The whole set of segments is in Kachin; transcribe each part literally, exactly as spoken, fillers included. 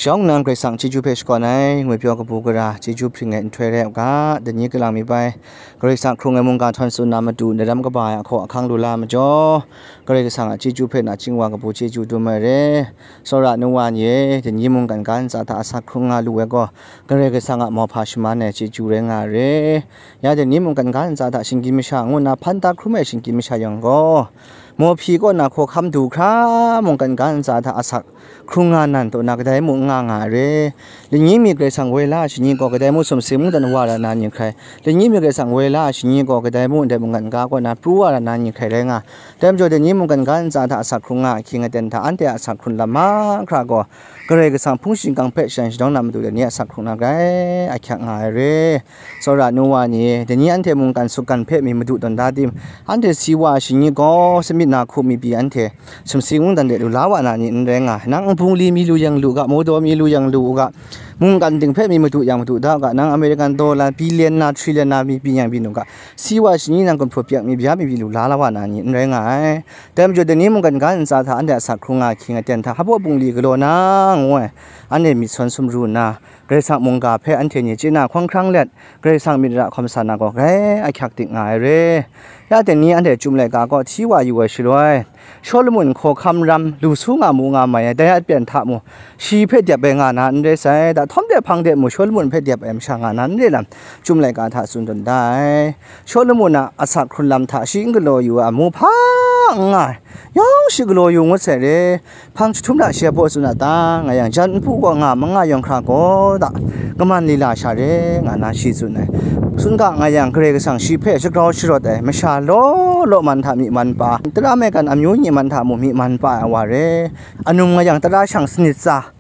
Shawng nang Karai Kasang chyeju hpe shakawn ai, ngwi pyaw kabu gara, chyeju hpring ai nhtoi rai u ga, dai ni kalang mi bai, Karai Kasang hkrung ai mungga htawn tsun na matu, ndaram kaba ai ahkaw ahkang lu la majaw, Karai Kasang a chyeju hpe nachying wa kabu chyeju dum ai re. Tsawra nu wa ni e, dai ni mungkan ga ntsa hta asak hkrung nga lu ai gaw, Karai Kasang a mauhpa shaman ai chyeju rai nga ai re. Ya dai ni mungkan ga ntsa hta shinggyim masha ngu nna hpan ta hkrum ai shinggyim masha yawng gaw, mawhpyi kaw na hkawhkam du hkra mungkan ga ntsa hta asak hkrung nga nan taw na kadai mung n nga nga ai re. Dai ni mi Karai Kasang woi la ai shani gaw kadai mung sumsing mungdan wa ra na ni hkrai, dai ni mi Karai Kasang woi la ai shani gaw kadai mung ndai mungkan ga kaw na pru wa ra na ni hkrai rai nga. Dai majaw dai ni mungkan ga ntsa hta asak hkrung nga ahkying aten hta anhte a asak hkrun lam mahkra gaw, Karai Kasang hpung shingkang hpe shan shadawng na matu dai ni a asak hkrung na grai ahkyak nga ai re. Tsawra nu wa ni, dai ni anhte mungkan sukgan hpe mi madu tawn da tim? Anhte si wa ai shani gaw, samyit na hku mi pyi anhte sumsing mungdan de lu la wa na ni n rai nga ai. Nang nbungli mi lu yang lu u ga, mawdaw mi lu yang lu u ga, mungkan ting hpe mi madu yang madu da u ga, nang American dollar billion na, trillion na mi pyi yang byin u ga, si wa ai shani nang gumhpraw pyak mi bya mi pyi lu la la wa na ni n rai nga ai. Dai majaw dai ni mungkan ga ntsa hta anhte asak hkrung nga ahkying aten hta hpaw bungli galaw na ngu ai, anhte myit sawn sumru nna, Karai Kasang mungga hpe anhte ni chye na hkawng hkrang let, Karai Kasang myit ra hkawm sa na gaw grai ahkyak dik nga ai re. Ya dai ni anhte Chyum laika kaw hti wa yu ai shaloi, Shawlumon hkawhkam ram lu su nga mu nga mai ai, dai a pyen hta mu, shi hpe dep ai nga na n rai sai, da, htawm de hpang de mu, Shawlumon hpe dep ai masha nga na n rai lam, Chyum laika hta tsun tawn da ai. Shawlumon a asak hkrun lam hta shi n galaw yu ai amu hpa n nga ai, yawng shi galaw yu ngut sai re. Hpang jahtum hta shi a baw tsun a ta, nga yang, jan npu gaw nga manga yawng hkra gaw da, kaman lila sha re, nga na shi tsun ai. Tsun ga nga yang, Karai Kasang shi hpe shagrau sharawt ai, masha law law man hta myi man pa, tara maigan amyu ni man hta mu myi man pa ai wa re. Anum nga yang, tara shang sanit tsa,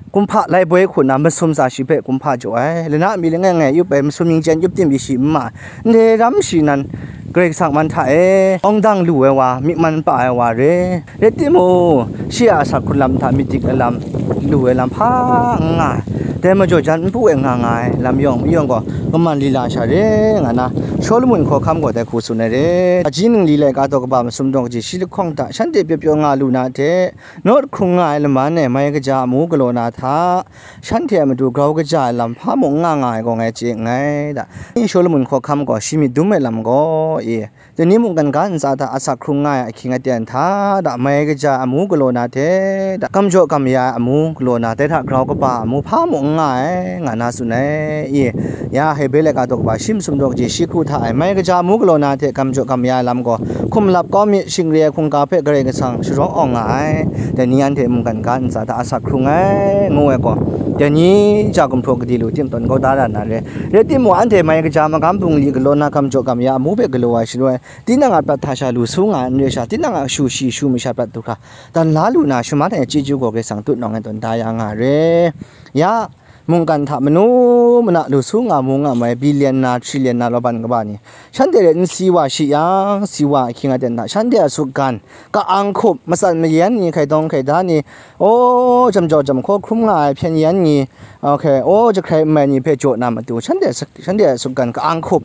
kumhpa laiboi hku nna masum tsa shi hpe kumhpa jaw ai, lana mi langai ngai yup ai, masum ning chyen yup tim pyi shi n ma ai, ndai ram shi nan, Karai Kasang man hta e, awng dang lu ai wa, myi man pa ai wa re. Rai timung, shi a asak hkrun lam hta myit dik ai lam, lu ai lam hpa n nga ai. Dai majaw jan npu e nga nga ai lam yawng mayawng gaw, kaman lila sha re, nga na, Shawlumon hkawhkam gaw dai hku tsun ai re. Aji ningli laika daw kaba masum daw kaji shi lahkawng hta, shanhte pyaw pyaw nga lu na hte, nawt hkrung nga ai laman e mai kaja amu galaw na hta, shanhte a matu grau kaja ai lam hpa mung n nga nga ai gaw ngai chye nngai da. Shawlumon hkawhkam gaw shi myit dum ai lam gaw, e, dai ni mungkan ga ntsa hta asak hkrung nga ai ahkying aten hta da, mai kaja amu galaw na hte da, kamjaw kamya ai amu galaw na, dai hta grau kaba amu hpa mung n nga ai, nga na tsun ai, e, ya Hebre laika daw kaba shi masum daw kaji shi hku hta e, mai kaja amu galaw na hte kamjaw kamya ai lam gaw, hkum lap kau myit, shingre ai hkungga hpe Karai Kasang sharawng awng nga ai, dai ni anhte mungkan ga ntsa hta asak hkrung ai, ngu ai gaw, dai ni ja gumhpraw gadi lu tim tawn kau da ra na re. Rai timung, anhte mai kaja magam bungli galaw na, kamjaw kamya amu hpe galaw ai shaloi, tinang a prat hta sha lu su nga ai n re sha, tinang a shu shi shu masha prat du hkra, dan la lu na shaman ai chyeju gaw Karai Kasang tutnawng e tawn da ya nga re. Ya, mungkan hta manu mana lu su nga mu nga mai, billion na, trillion na law ban kaba ni, shanhte rai n si wa shi yang, si wa ahkying aten hta, shanhte a sukgan, ka-ang hkup, matsat mayan ni, hkai dawng hkai da ni, o, jam jau jam hkaw hkrum nga ai hpyen yan ni, okay, o, jahkrai n mai ni hpe jaw na matu, shanhte a suk-, shanhte a sukgan ka-ang hkup,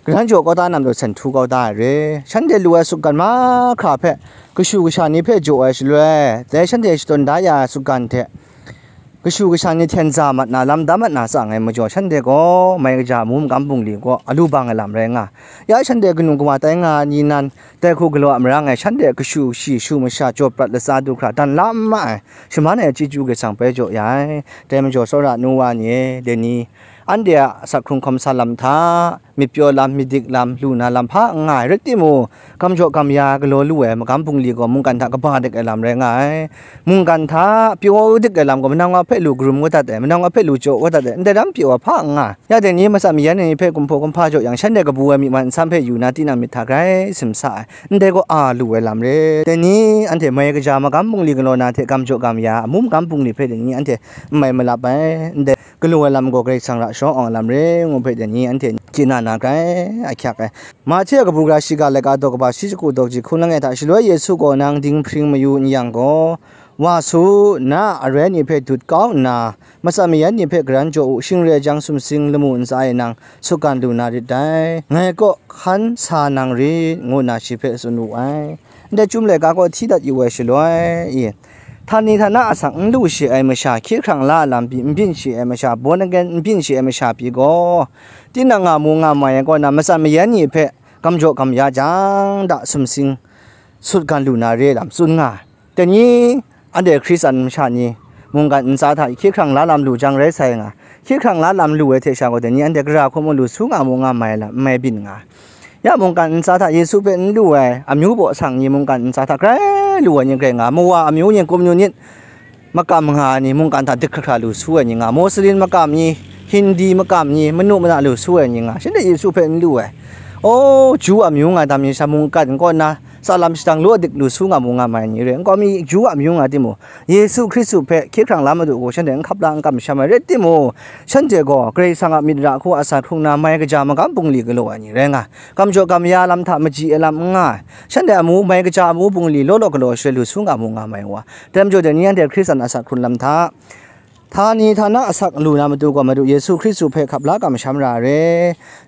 garan jaw kau da na matu, sen htu kau da ai re. Shanhte lu ai sukgan mahkra hpe, kashu kasha ni hpe jaw ai shaloi, dai shanhte shadawn da ya ai sukgan hte, kashu kasha ni hten za mat na, lam da mat na tsa ngai majaw, shanhte gaw mai kaja amu magam bungli gaw alu bang ai lam rai nga, ya shanhte kanu kawa tai nga ai ni nan, dai hku galaw a mara ngai, shanhte kashu shi shu masha jaw prat latsa du hkra, dan la n ma ai, shaman ai chyeju Karai Kasang bai jaw ya ai. Dai majaw, tsawra nu wa ni e, dai ni, anhte a asak hkrung hkawm sa lam hta, myit pyaw lam, myit dik lam, lu na lam hpa n nga ai, rai timung, kamjaw kamya galaw lu ai magam bungli gaw mungkan hta kaba dik ai lam rai nga ai. Mungkan hta pyaw dik ai lam gaw, manang wa hpe lu karum kau dat ai, manang wa hpe lu jaw kau dat ai, ndai ram pyaw ai hpa n nga ai. Ya dai ni, matsat mayan ai ni hpe kumhpaw kumhpa jaw yang, shanhte kabu ai myi man nsam hpe yu na, tinang myit hta grai simsa ai, ndai gaw a lu ai lam re. Dai ni, anhte mai kaja magam bungli galaw na hte kamjaw kamya amu magam bungli hpe dai ni anhte n mai malap ai, ndai galaw ai lam gaw Karai Kasang ra sharawng awng ai lam re, ngu hpe dai ni anhte chye na na grai ahkyak ai. Mahte a kabu gara shiga laika daw kaba shi shagu daw kaji hkun langai hta, shaloi Yesu gaw, nang dinghpring mayu n yang gaw, wa su, na a arai ni hpe dut kau nna, matsat mayan ni hpe garan jaw u, shing re ai jang sumsing lamu ntsa e nang sukgan lu na rit dai, ngai kaw hkan sa nang rit, ngu nna shi hpe tsun wu ai. Ndai Chyum laika kaw hti dat yu ai shaloi, i, Htani htana asak n lu shi ai masha, hkye hkrang la lam pyi n byin shi ai masha, born again n byin shi ai masha pyi gaw, tinang nga mu nga mai ai kaw na, matsan mayan ni hpe gam jaw gam ya jang, da sumsing sutgan lu na re lam tsun nga. Dai ni, anhte Hkristan masha ni mungkan ntsa hta hkye hkrang la lam lu jang rai sai nga. Hkye hkrang la lam lu ai hte sha gaw, dai ni anhte gara hku mu lu su nga mu nga mai lam n mai byin nga. Ya mungkan ntsa hta Yesu hpe n lu ai amyu baw sang ni mungkan ntsa hta grai lu ai ni grai nga, mawa amyu ni, kumyu nit makam nga ai ni mungkan hta dik hkra hkra lu su ai ni nga, Moslin makam ni, Hindi makam ni, manu mana lu su ai ni nga, shanhte Yesu hpe n lu ai. O, Ju amyu nga tam ni sha mungkan kaw na, tsa lam shadang lu dik lu su nga mu nga mai ni re, nkau mi Ju amyu nga timung, Yesu Hkristu hpe hkye hkrang la Madu gaw shanhte n hkap la n kamsham ai rai timung, shanhte gaw Karai Kasang a myit ra hku asak hkrung na mai kaja magam bungli galaw ai ni rai nga, gam jaw gam ya lam hta machyi ai lam n nga ai, shanhte amu mai kaja amu bungli law law galaw shaloi lu su nga mu nga mai wa. Dai majaw dai ni anhte Hkristan asak hkrun lam hta, htani htana asak lu na matu gaw Madu Yesu Hkristu hpe hkap la kamsham ra ai re.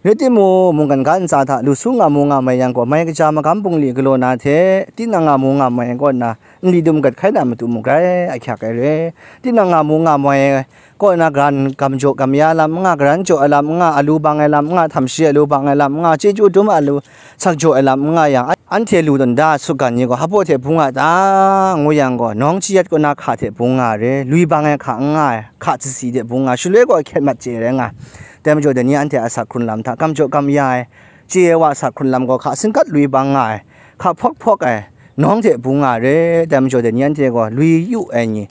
Rai timung, mungkan ga ntsa hta lu su nga mu nga mai yang gaw, mai kaja magam bungli galaw na hte, tinang nga mu nga mai ai kaw na, nli dum gat hkai na matu mung grai ahkyak ai re. Tinang nga mu nga mai ai kaw na, gara n gam jaw gam ya lam n nga, gara n jaw ai lam n nga, alu bang ai lam n nga, htam shi alu bang ai lam n nga, chyeju dum alu sak jaw ai lam n nga yang, an-, anhte lu tawn da sutgan ni gaw, hpaw hte bung a ta, ngu yang gaw, nawng chayat kaw na hka hte bung nga ai re, lui bang ai hka n nga ai, hka tsasi hte bung nga ai, shaloi gaw hkyet mat chye rai nga ai. Dai majaw dai ni anhte asak hkrun lam hta, gam jaw gam ya ai, chye ai wa asak hkrun lam gaw hka singkat lui bang nga ai, hka hpawk hpawk ai, nawng hte bung nga ai re. Dai majaw dai ni anhte gaw lui yu ai ni,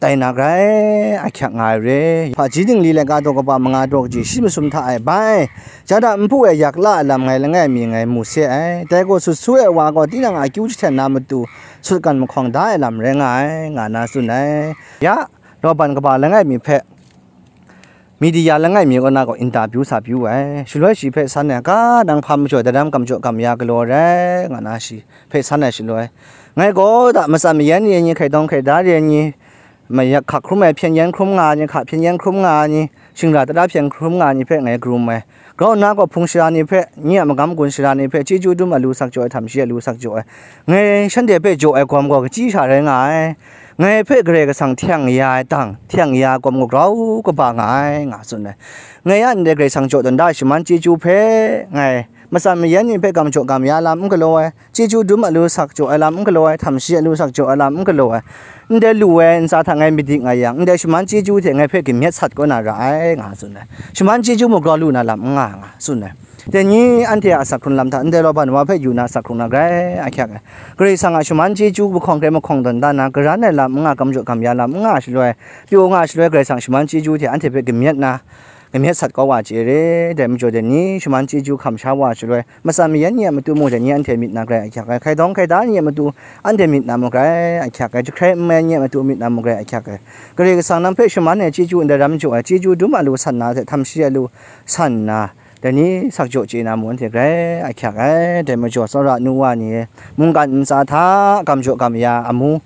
tai na grai ahkyak nga ai re. Hpaji dingli laika daw kaba manga daw kaji shi masum hta e bai, ja da npu e yak la ai lam ngai langai mi ngai mu se ai. Dai gaw sut su ai wa gaw tinang a akyu jahten na matu sutgan mahkawng da ai lam rai nga ai, nga na tsun ai. Ya, Laban kaba langai mi hpe, media langai mi kaw na gaw interview sa pyi wu ai. Shaloi shi hpe san ai, ga nang hpa majaw daram gam jaw gam ya galaw ai rai, nga na shi hpe san ai shaloi, ngai gaw da matsan mayan ni ai ni, hkai dawng hkai da re ai ni, mayak hkak hkrum ai hpyen yan hkrum nga ai ni, hka hpyen yan hkrum nga ai ni, shingra tara hpyen hkrum nga ai ni hpe ngai karum ai. Grau nna gaw hpung shara ni hpe, nye a magam gun shara ni hpe chyeju dum a lu sak jaw ai, htam shi a lu sak jaw ai. Ngai shanhte hpe jaw ai gawm gaw kachyi sha rai nga ai. Ngai hpe Karai Kasang htyang ya ai tang, htyang ya ai gawm gaw grau kaba nga ai, nga tsun ai. Ngai a ndai Karai Kasang jaw tawn da ai shaman chyeju hpe, ngai matsan mayan ni hpe gam jaw gam ya lam n galaw ai, chyeju dum a lu sak jaw ai lam n galaw ai, htam shi a lu sak jaw ai lam n galaw ai, ndai lu ai ntsa hta ngai madik nga yang, ndai shaman chyeju hte ngai hpe kamyet sat kaw na ra ai, nga tsun ai. Shaman chyeju mung grau lu na lam n nga, nga tsun ai. Dai ni anhte a asak hkrun lam hta, ndai Laban wa hpe yu na asak hkrung na grai ahkyak ai. Karai Kasang a shaman chyeju mahkawng hkrai mahkawng tawn da na, karan ai lam n nga, gam jaw gam ya lam n nga shaloi, pyaw nga shaloi, Karai Kasang shaman chyeju hte anhte hpe kamyet na, kamyet sat kau wa chye re. Dai majaw dai ni shaman chyeju hkam sha wa shaloi, matsan mayan ni a matu mung dai ni anhte myit na grai ahkyak ai, hkai dawng hkai da ni a matu anhte myit na mung grai ahkyak ai, jahkrai n mai ni a matu myit na mung grai ahkyak ai. Karai Kasang nang hpe shaman ai chyeju ndai ram jaw ai, chyeju dum a lu san na hte htam shi a lu san na, dai ni sak jaw chye na mung anhte grai ahkyak ai. Dai majaw tsawra nu wa ni e, mungkan ntsa hta gam jaw gam ya amu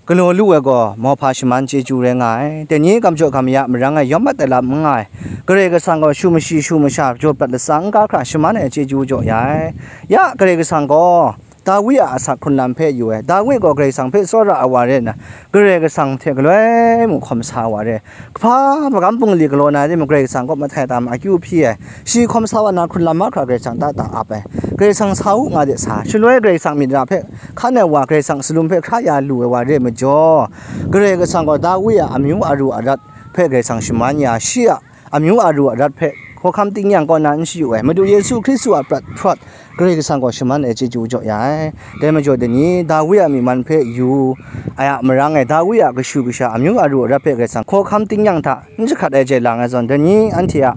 galaw lu ai gaw mauhpa shaman chyeju rai nga ai. Dai ni gam jaw gam ya marang e yawm mat ai lam n nga ai. Karai Kasang gaw shu mashi shu masha jaw prat latsa n ga hkra shaman ai chyeju jaw ya ai. Ya, Karai Kasang gaw Dawi a asak hkrun lam hpe yu ai. Dawi gaw Karai Kasang hpe tsawra ai wa rai nna, Karai Kasang hte galoi mung hkawm sa ai wa rai. Hpa magam bungli galaw na timung, Karai Kasang kaw mahtai tam akyu hpyi ai. Shi hkawm sa wa na hkrun lam mahkra Karai Kasang ta ta ap ai. Karai Kasang sa u nga de sa, shaloi Karai Kasang myit ra hpe hkan ai wa, Karai Kasang salum hpe hkra ya lu ai wa re ai majaw, Karai Kasang gaw Dawi a amyu aru arat hpe Karai Kasang shaman ya, shi a amyu aru arat hpe hkawhkam tingnyang kaw na n shayu ai. Madu Yesu Hkristu a prat hprawt Karai Kasang gaw shaman ai chyeju jaw ya ai. Dai majaw dai ni, Dawi a myi man hpe yu ai a marang e, Dawi a kashu kasha amyu aru arat hpe Karai Kasang hkawhkam tingnyang hta n jahkrat ai jai lang ai zawn, dai ni anhte a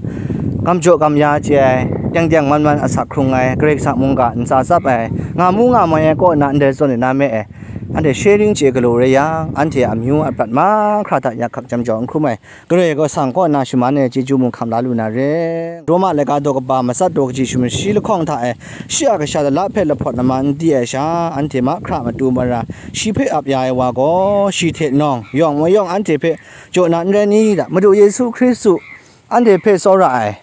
gam jaw gam ya chye ai, teng teng man man asak hkrung ai, Karai Kasang mungga ntsa tsap ai, nga mu nga mai ai kaw na ndai zawn e na me ai, anhte sharing chye galaw rai yang, anhte a amyu a prat mahkra hta yak hkak jam jau n hkrum ai, Karai Kasang kaw na shaman ai chyeju mung hkam la lu na re. Roma laika daw kaba matsat daw kaji shu mashi lahkawng hta e, shi a kasha lala hpe lahpawt lama n di ai sha, anhte mahkra matu mara shi hpe ap ya ai wa gaw, shi hte nawng, yawng mayawng anhte hpe jaw na n rai ni da? Madu Yesu Hkristu anhte hpe tsawra ai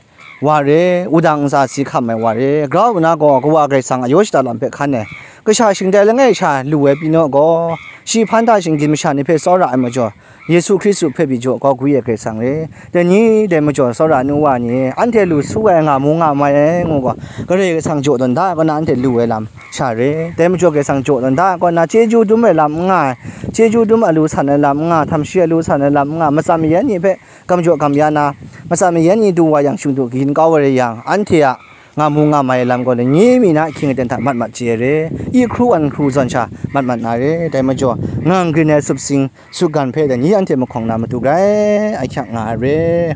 wa re, wudang ntsa si hkam ai wa re, grau nna gaw Kawa Karai Kasang a yaw shada lam hpe hkan ai, kasha shingtai langai sha lu ai pyi naw gaw, Shi hpan hta shinggyim masha ni hpe tsawra ai majaw, Yesu Hkristu hpe pyi jaw kau gwi ai Karai Kasang re. Dai ni dai majaw tsawra nu wa ni, anhte lu su ai nga mu nga mai ai ngu gaw, Karai Kasang jaw tawn da ai kaw na anhte lu ai lam sha re. Dai majaw Karai Kasang jaw tawn da ai kaw na chyeju dum ai lam n nga ai, chyeju dum a lu san ai lam n nga, htam shi a lu san ai lam n nga, matsam mayan ni hpe gam jaw gam ya na, matsam mayan ni du wa yang, shingdu kayin kau ai rai yang, anhte a nga mu nga mai ai lam gaw, lani mi na ahkying aten hta mat mat chye ai re, i hkru an hkru zawn sha mat mat na re. Dai majaw, ngang grin ai supsing sutgan hpe dai ni anhte mahkawng na matu grai ahkyak nga ai re.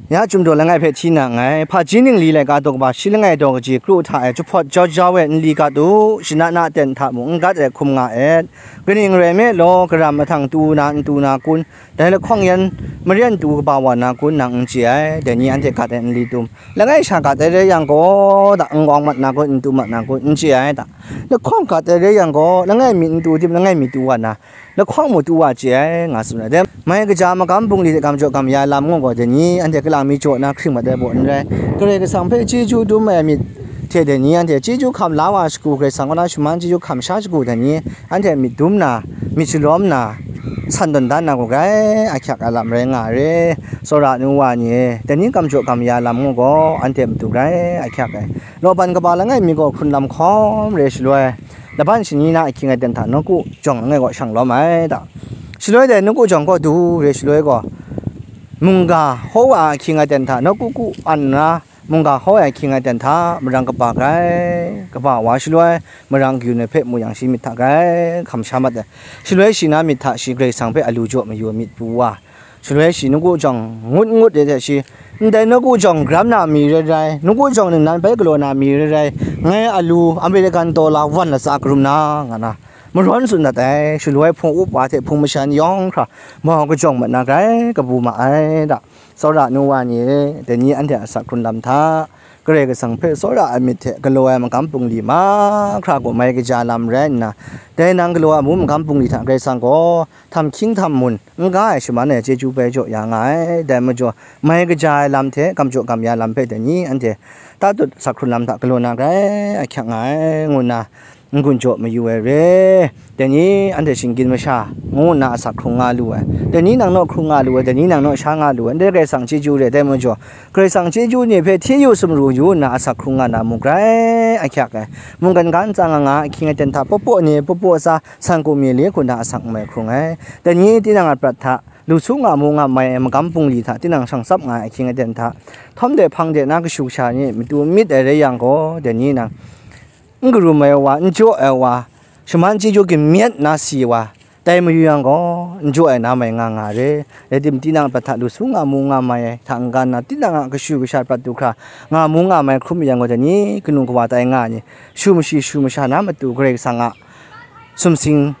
Ya Chyum daw langai hpe hti na nngai, hpaji ningli laika daw kaba shi langai daw kaji kru hta e jahpawt jau jau e nli gat u, shana na aten hta mung n gat e hkum nga et. Kaning rai nme law, garam mahtang tu na n tu na kun, dai lahkawng yan maren tu kaba wa na kun nang n chye ai, dai ni anhte gat ai nli tum, langai sha gat ai rai yang gaw, da, n gawng mat na kun, n tu mat na kun, n chye ai, da, lahkawng gat ai rai yang gaw, langai mi n tu tim, langai mi tu wa na, lahkawng mu tu wa chye ai, nga tsun ai. Dai, mai kaja magam bungli hte gam jaw gam ya lam ngu gaw, dai ni anhte kalang mi jaw na hkring mat ai baw n rai, Karai Kasang hpe chyeju dum ai myit hte dai ni anhte chyeju hkam la wa shagu, Karai Kasang kaw na shaman chyeju hkam sha shagu, dai ni anhte myit dum na, myit shalawm na, san tawn dan na gaw grai ahkyak ai lam rai nga ai re. Tsawra nu wa ni e, dai ni gam jaw gam ya lam ngu gaw, anhte matu grai ahkyak ai. Laban kaba langai mi gaw hkrun lam hkawm re shaloi, laban shani na ahkying aten hta nawku jawng langai gaw shang lawm ai, da. Shaloi dai nawku jawng kaw du re shaloi gaw, mungga hkaw a ahkying aten hta nawku ku an nna, mungga hkaw ai ahkying aten hta marang kaba grai, kaba wa shaloi, marang kayun ai hpe mu yang, shi myit hta grai hkam sha mat ai. Shaloi shi na myit hta shi Karai Kasang hpe a lu jaw mayu ai myit pru wa, shaloi shi nawku jawng ngut ngut de hte shi, ndai nawku jawng garam na mi rai rai, nawku jawng ningnan bai galaw na mi rai rai, ngai a lu American dollar wan latsa karum na, nga na, marawn tsun dat ai. Shaloi hpung up wa hte hpung mashan yawng hkra mau kajawng mat na grai kabu ma ai, da. Tsawra nu wa ni e, dai ni anhte a asak hkrun lam hta, Karai Kasang hpe tsawra ai myit hte galaw ai magam bungli mahkra gaw mai kaja lam rai nna, dai nang galaw ai amu magam bungli hta Karai Kasang gaw htam hkying htam mun n ga ai shaman e chyeju bai jaw ya nga ai. Dai majaw, mai kaja ai lam hte gam jaw gam ya lam hpe dai ni anhte tatut asak hkrun lam hta galaw na grai ahkyak nga ai, ngu nna n-gun jaw mayu ai re. Dai ni anhte shinggyim masha ngu nna asak hkrung nga lu ai. Dai ni nang naw hkrung nga lu ai, dai ni nang naw sha nga lu ai. Ndai Karai Kasang chyeju re, dai majaw, Karai Kasang chyeju ni hpe hti yu sumru yu nna asak hkrung nga na mu grai ahkyak ai. Mungkan ga ntsa nga nga ahkying aten hta paw paw ni, paw paw tsa, san ku mi le hku nna asak n mai hkrung ai. Dai ni tinang a prat hta lu su nga mu nga mai ai magam bungli hta tinang shang tsap nga ai ahkying aten hta, htawm de hpang de na kashu kasha ni matu myit ai rai yang gaw, dai ni nang n karum ai wa, n jaw ai wa, shaman chyeju gimyat na si wa, tai mayu yang gaw, n jaw ai na mai nga nga re. Rai tim, tinang prat hta lu su nga mu nga mai ai hta n-ga nna, tinang a kashu kasha prat du hkra nga mu nga mai hkrum yang gaw, dai ni kanu kawa tai nga ai ni, shu mashi shu masha na matu Karai Kasang a sumsing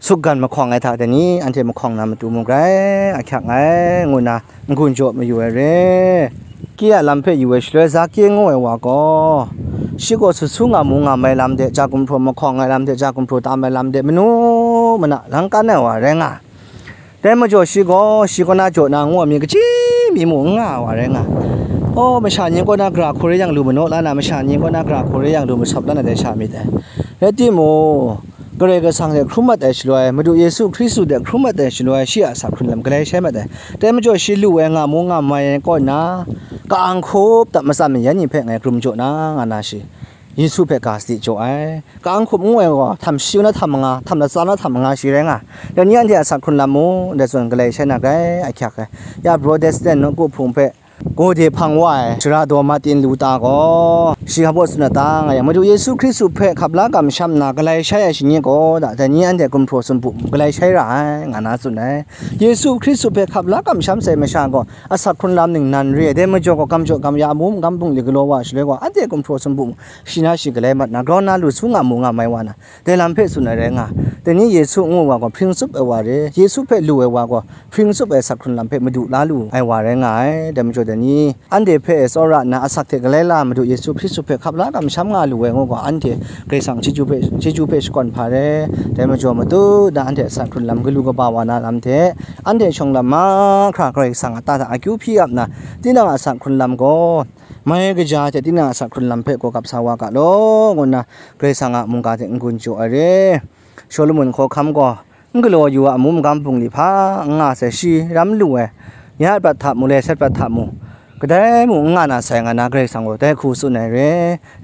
sukgan mahkawng ai hta dai ni anhte mahkawng na matu mu grai ahkyak ngai, ngu nna n-gun jaw mayu ai re. Kye a lam hpe yu ai shaloi, Zake ngu ai wa gaw, shi gaw sut su nga mu nga mai lam de, ja gumhpraw mahkawng ai lam de, ja gumhpraw tam ai lam de, manu mana lang kan ai wa rai nga. Dai majaw shi gaw, shi kaw na jaw na ngu ai mi kaji mi mu n nga ai wa rai nga. Aw, masha ni kaw na gara hku rai yang lu manaw la na, masha ni kaw na gara hku rai yang lu masawp la na dai sha myit dai. Rai timung, Karai Kasang hte hkrum mat ai shaloi, Madu Yesu Hkristu hte hkrum mat ai shaloi, shi a asak hkrun lam galai shai mat ai. Dai majaw shi lu ai nga mu nga mai ai kaw nna, ka-ang hkup hta matsam mayan ni hpe ngai krum jaw na, nga na shi, Yesu hpe ga sadi jaw ai. Ka-ang hkup ngu ai gaw, htam shi kaw na htam manga, htam latsa na htam manga shi rai nga. Dai ni anhte a asak hkrun lam mung, dai zawn galai shai na grai ahkyak ai. Ya Protestant nawku hpung hpe, gawde hpang wa ai, Sara daw Martin Luther gaw, shi hpa baw tsun na ta nga yang, Madu Yesu Hkristu hpe hkap la kamsham nna galai shai ai shani gaw, da, dai ni anhte gumhpraw sumpu galai shai ra ai, nga na tsun ai. Yesu Hkristu hpe hkap la kamsham sai masha gaw, asak hkrun lam ningnan re ai, dai majaw gaw, gam jaw gam ya amu magam bungli galaw wa shaloi gaw, anhte gumhpraw sumpu shi na shi galai mat na, grau na lu su nga mu nga mai wa na, dai lam hpe tsun ai rai nga. Dai ni Yesu ngu wa gaw hpring tsup ai wa re, Yesu hpe lu ai wa gaw hpring tsup ai asak hkrun lam hpe madu la lu ai wa rai nga ai. Dai majaw dai ni anhte hpe tsawra nna asak hte galai la Madu Yesu Hkristu hpe hkap la kamsham nga lu ai ngu gaw, anhte Karai Kasang chyeju hpe, chyeju hpe shakawn hpa re. Dai majaw matu da anhte asak hkrun lam galu kaba wa na lam hte, anhte shawng lam mahkra Karai Kasang a ta hta akyu hpyi ap nna, tinang a asak hkrun lam gaw, mai kaja hte tinang a asak hkrun lam hpe gaw gap sa wa ga law, ngu nna Karai Kasang a mungga hte n-gun jaw ai re. Shawlumon hkawhkam gaw, n galaw yu a amu magam bungli hpa n nga sai, shi ram lu ai, ya prat hta mu, le sat prat hta mu, kadai mung n nga na sai, nga na Karai Kasang gaw dai hku tsun ai re.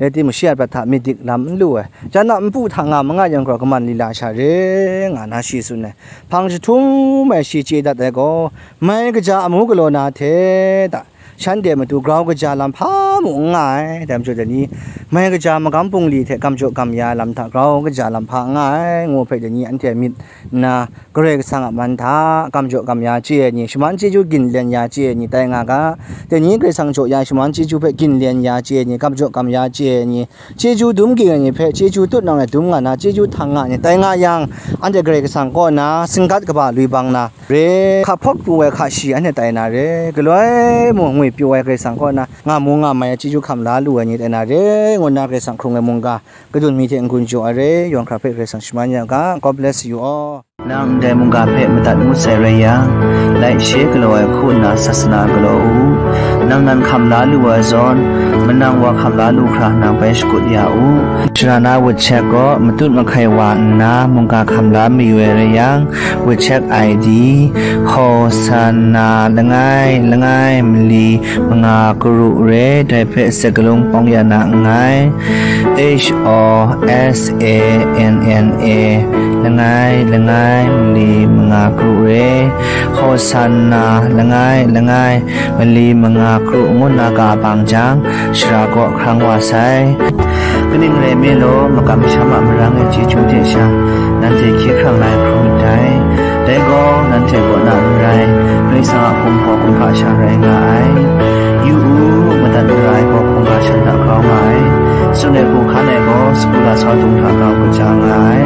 Rai timung, shi a prat hta myit dik lam n lu ai, jan a npu hta nga ma nga yang gaw, kaman lila sha re, nga na shi tsun ai. Hpang jahtum ai shi chye dat ai gaw, mai kaja amu galaw na hte, da, shanhte matu grau kaja lam hpa mung n nga ai. Dai majaw dai ni, mai kaja magam bungli hte gam jaw gam ya ai lam hta grau kaja lam hpa n nga ai, ngu hpe dai ni, anhte myit nna, Karai Kasang a man hta gam jaw gam ya chye ai ni, shaman chyeju ginlen ya chye ai ni tai nga ga. Dai ni Karai Kasang jaw ya shaman chyeju hpe ginlen ya chye ai ni, gam jaw gam ya chye ai ni, chyeju dum ging ai ni hpe chyeju tut nang ai dum nga na, chyeju htang nga ai ni tai nga yang, anhte Karai Kasang kaw na singgat kaba lui bang na re, hka hpawt pru ai hka shi anhte tai na re, galoi mung ngwi pyaw ai Karai Kasang kaw na nga mu nga mai ai chyeju hkam la lu ai ni tai na re, ngu nna Karai Kasang hkrung ai mungga kadun mi hte n-gun jaw ai re, yawng hkra hpe Karai Kasang shaman ya ga. God bless you all. Nang ndai mungga hpe madat ngut sai rai yang, laishe galaw ai hku nna sasana galaw u. Nang nan hkam la lu ai zawn, manang wa hkam la lu hkra nang bai shakut ya u. Sara na wut chek gaw matut mahkai wa nna mungga hkam la mayu ai rai yang, wut chek I D, Hosanna langai langai mali manga karu re, dai hpe sakalung pawng ya na nngai. H O S A N N A, langai langai mali manga karu re, Hosanna langai langai mali manga karu ngu nna ka bang jang, shara kaw hkrang wa sai. Kaning rai nme law, makam masham a marang e chyeju hte sha, nanhte hkye hkrang lai hkrum ndai. Dai gaw, nanhte kaw na n rai, Karai Kasang a hkum gaw hkum hkra sha rai nga ai. Yu u, madat mara ai gaw hkungga shan hta grau nga ai. Tsun ai hku hkan ai gaw, sagu lasau dung hta grau kaja nga ai.